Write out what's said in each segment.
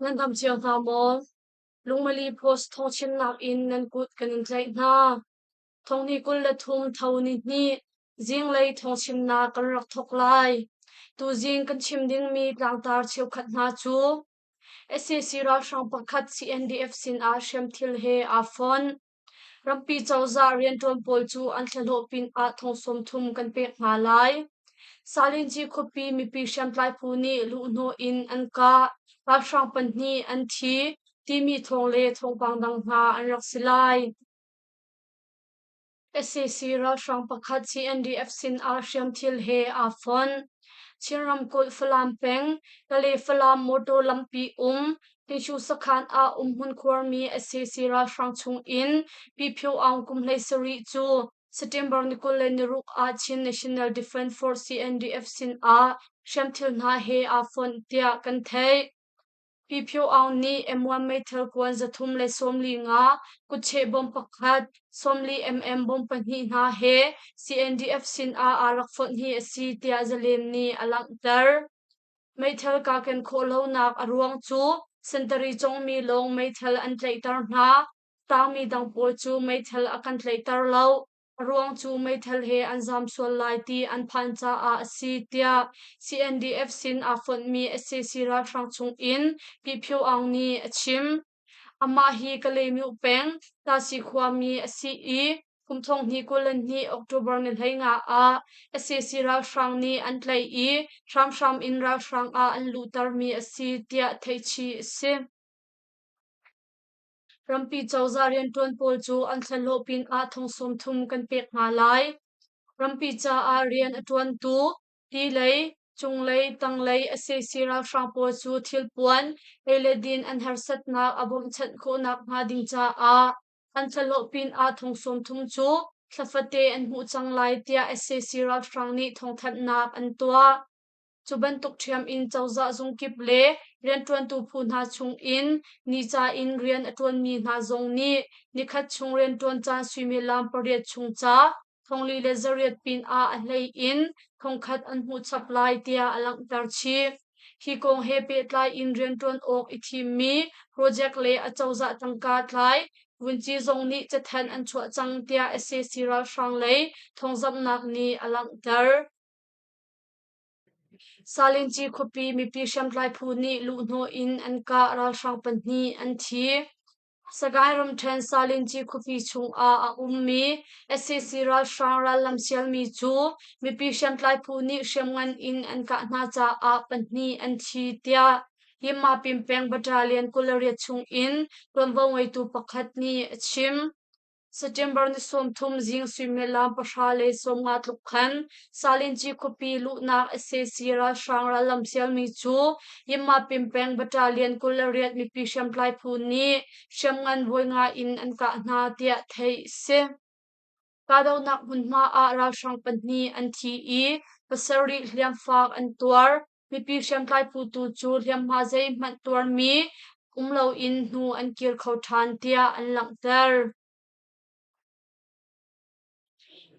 Nan dam cio hna maw? Lungmali Post thawngchimnak in nan kut kan in tlaih hna. Thongni 23 tho ni hnih zinglei thawngchimnak kan rak thawk lai. Tuzing kan chim dingmi tlangtar cheukhat hna cu sac ralhrang pakhat CNDF sinah hriamthil he aa fonh. Rampi cozah rianṭuan pawl cu an thlahlawh pinah thong 30 kan pek hna lai. Salinci khuapi mipi hriamtlai phu nih luhhnawh in an kah. Ralhrang pahnih an thi timi thawng le thawngpang dang hna an rak si lai. Sac ralhrang pakhat CNDF sinah hriamthil he aa fonh. Chin ramkulh Falam peng, Kalay Falam motor lampi um Tissue sakhan ah umhmun khuarmi sac ralhrang chung in Pi Phyo Aung kum 17 cu September ni 26 ah Chin National Defense Force CNDF sin ah hriamthil hna he aa fonh tiah kan theih. Pi Phyo Aung nih M1 meithal kuan 345, kutcheh bom pakhat, 40 mm bom pahnih hna he CNDF sin ah aa rak fonh hi a si tiah Zalen nih a langhter. Meithal kaa ken khawh lonak a ruang cu sentari congmi lawng meithal an tlaihter hna. Tangmi dang pawl cu meithal a kan tlaihter lo. A ruang cu meithal he an zaam sual lai ti an phan caah a si tiah CNDF sin aa fonhmi sac ralhrang chung in Pi Phyo Aung nih a chim. Amah hi Kalaymyo peng, Tasi khuami a si i kum 2022 October ni 15 ah sac ralhrang nih an tlaih i hramhram in ralhrang ah an luhtermi a si tiah theihchih a si. Rampi cozah rianṭuan pawl cu an thlahlawh pinah thong 30 kan pek hna lai. Rampi caah rian a ṭuantu ti lei, cunglei, tanglei sac ralhrang pawl cu thilpuan, ei le din an harsatnak a bawmhchanh khawhnak hnga ding caah an thlahlawh pinah thong 30 cu thla fate an hmuh cang lai tiah sac ralhrang nih thawngthanhnak an tuah. Cu bantuk ṭhiam in cozah zung kip le rianṭuantu phu hna chungin nica in rian a ṭuanmi hna zong nih nikhat chung rianṭuan caan suimilam pariat chung ca 48 pinah a hlei in 1000 an hmuh chap lai tiah a langhter chih. Hi kong he pehtlai in rianṭuan awk i thimmi project le acozah tangka tlai vunci zong nih cathanh an chuah cang tiah sac ralhrang lei thawngzamhnak nih a langhter. Salinci khuapi mipi hriamtlai phu nih luhhnawh in an kah ralhrang pahnih an thi. Sagaing ramṭhen Salinci khuapi chungah a ummi sac ralhrang rallam sialmi cu mipi hriamtlai phu nih hriamngan in an kah hna caah pahnih an thi tiah Yinmapin peng Battalion 28 chungin ṭuanvo ngeitu pakhat nih a chim. September ni 30 zing suimilam 10:50 tluk khan Salinci khuapi luhnak sac ralhrang rallam sialmi cu Yinmapin peng Battalion 28 mipi hriamtlai phu nih hriamngan vawi nga in an kah hna tiah theih a si. Kahdohnak hmunhma ah ralhrang pahnih an thi i pasarih hliamfak an tuar. Mipi hriamtlai phu tu cu hliamhma zeihmanh tuarmi um loin hnu an kir kho ṭhan tiah an langhter.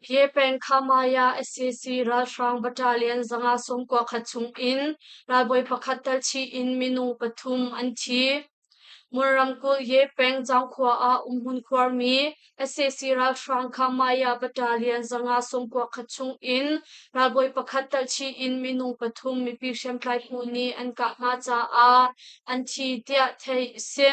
Ye peng Khamaya sac ralhrang battalion 591 chungin ralbawi pakhat telchih in minung pathum an thi. Mon ramkulh Ye peng Zaangkhua ah umhmun khuarmi sac ralhrang Khamaya Battalion 591 chungin ralbawi pakhat telhchih in minung pathum mipi hriamtlai phu nih an kah hna caah an thi tiah theih a si.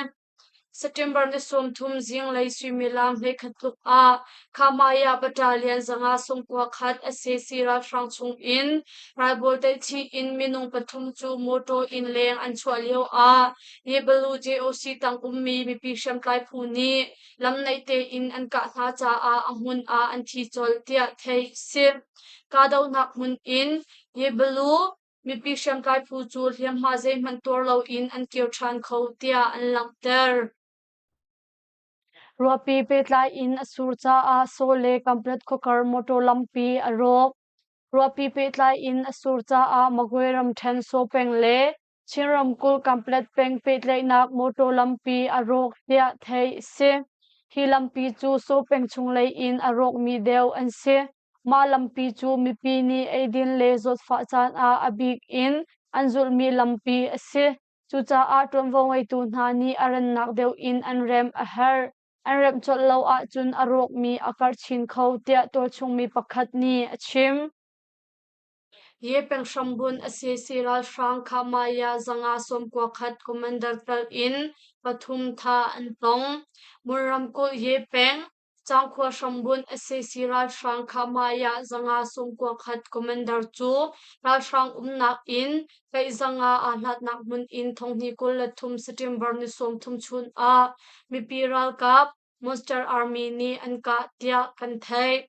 September ni 30 zinglei suimilam 11 tluk ah Khamaya Battalion 591 sac ralhrang chungin ralbawi telhchih in minung pathum cu motor in leng an chuah lio ah Yebalu JOC tang ummi mipi hriamtlai phu nih lam naih tein an kah hna caah a hmun ah an thi colh tiah theih a si. Kahdohnak hmun in Yebalu mipi hriamtlai phu cu hliamhma zeihmanh tuar loin an kir ṭhan kho tiah an langhter. Ruahpi pehtlai in a sur caah Saw le Kamplet khuakar motor lampi a rawk. Ruahpi pehtlai in a sur caah Magwe ramṭhen Saw peng le Chin ramkulh Kamplet peng pehtlaihnak motor lampi a rawk tiah theih a si. Hi lampi cu Saw peng chunglei in a rawkmi deuh an si. Mah lampi cu mipi nih eidin le zawtfah caan ah a bik in an zulhmi lampi a si. Cucaah ṭuanvo ngeitu hna nih a rannak deuh in an remh a herh. An remh colh lo ahcun a rawkmi a karh chin kho tiah tualchung mi pakhat nih a chim. Ye peng hrambun a sac ralhrang Khahmaya 591 commander tal in pathum thah an tong. Mon ramkulh Ye peng Cangkhua hrambun sac ralhrang Khahmaya 591 commander cu ralhrang umnak in kaih zanga aa hlatnak hmun in thonghnih 23 September ni 30 chun ah mipi ralkap Monster Army nih an kah tiah kan theih.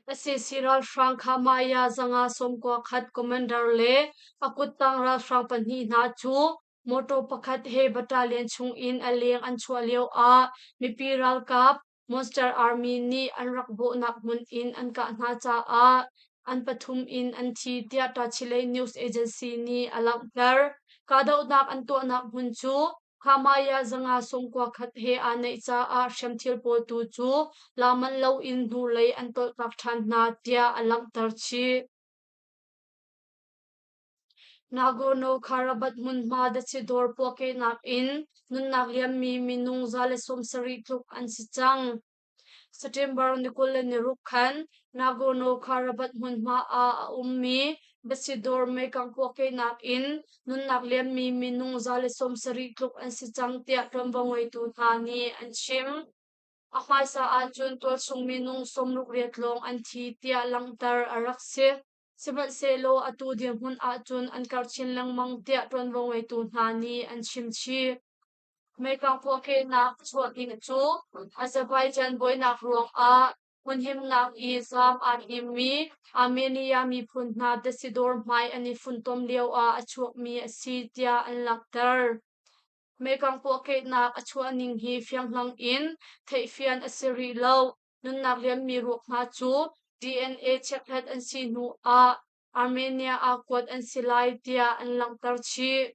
Sac ralhrang Khahmaya 591 commander le a kuttang ralhrang pahnih hna cu Motor pakhat he battalion chungin a leng an chuah lioah mipi ralkap Monster Army nih an rak bawhnak hmun in an kah hna caah an pathum in an thi tiah Tachileik News Agency nih a langhter. Kahdohnak an tuahnak hmun cu Khamaya 591 he aa naih caah hriamthil pawl tu cu la manh loin hnulei an tawltak ṭhan hna tiah a langhter chih. Nagorno-Karabakh hmunhma datsi-dawr puahkehnak in nunnak liammi minung 170 tluk an si cang. September ni 26 khan Nagorno-Karabakh hmunhma ah a ummi datsi-dawr meikang puahkehnak in nunnak liammi minung 170 tluk an si cang tiah ṭuanvo ngeitu hna nih an chim. A hmaisa ahcun tualchung minung 68 lawng an thi tiah langhter a rak si. Sihmanhsehlaw atu dirhmun ahcun an karh chin lengmang tiah ṭuanvo ngeitu hna nih an chim chih. Meikang puahkehnak a chuah ding cu Azerbaijan buainak ruangah hmunhimnak i zaam aa timmi Armenia miphun hna datsi-dawr hmai an i funtom lioah a chuakmi a si tiah an langhter. Meikang puahkehnak a chuah ning hi fianghlang in theihfian a si rih lo. Nunnak liammi ruak hna cu DNA chekhlat an si hnu ah Armenia ah kuat an si lai tiah an langhter chih.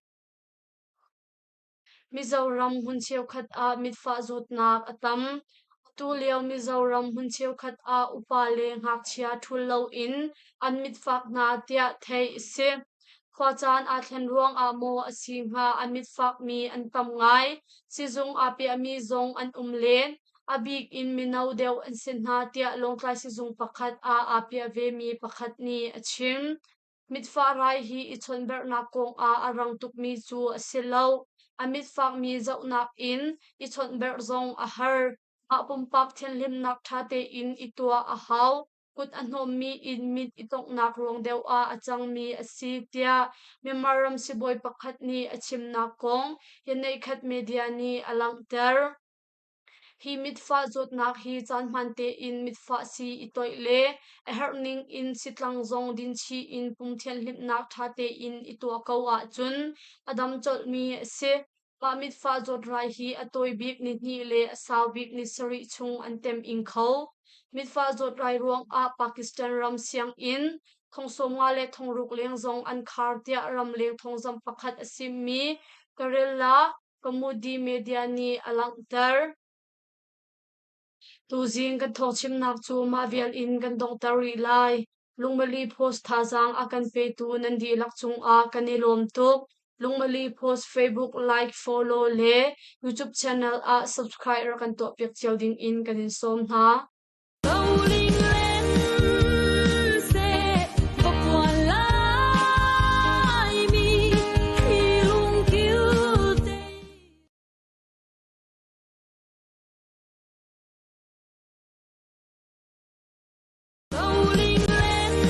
Mizoram hmun cheukhat ah mitfah zawtnak a tam. Atu lio Mizoram hmun cheukhat ah upa le ngakchia ṭhul loin an mitfak hna tiah theih a si. Khuacaan aa thlen ruangah maw a si hnga a mitfakmi an tam ngai. Sizung aa piahmi zong an um len. A bik in mino deuh an si hna tiah Lawngtlai sizung pakhat ah aa piah vemi pakhat nih a chim. Mitfah rai hi i chawnhberhnak kongah a rang tukmi cu a si lo. A mitfakmi zohnak in i chawnhberh zong a har. Mah pumpak thianhlimnak ṭha tein i tuah a hau. Kut a hnawmmi in mit i tonghnak ruang deuh ah a cangmi a si tiah Myanmar ram sibawi pakhat nih a chimnak kong Yaneikhat media nih a langhter. Hi mitfah zawtnak hi caan hmaan tein mitfah sii i toih le a herh ning in sitlang zong din chih in pum thianhhlimhnak ṭha tein i tuah ko ahcun a dam colhmi a si. Mah mitfah zawtrai hi a tawi bik nihnih le a sau bik ni sarih chung an tem-ing kho. Mitfah zawtrai ruangah Pakistan ram sianginn thong 50 le thong ruk leng zong an khar tiah ramleng thawngzamh pakhat a simi Kerala Kamudi media nih a langhter. Tuzing kan thawngchimnak cu mah vial in kan donghter rih lai. Lungmali Post thazaang a kan petu nan dihlak cungah kan i lawm tuk. Lungmali Post Facebook like, follow le YouTube channel ah subscribe rak kan tuahpiak cio ding in kan in sawm hna.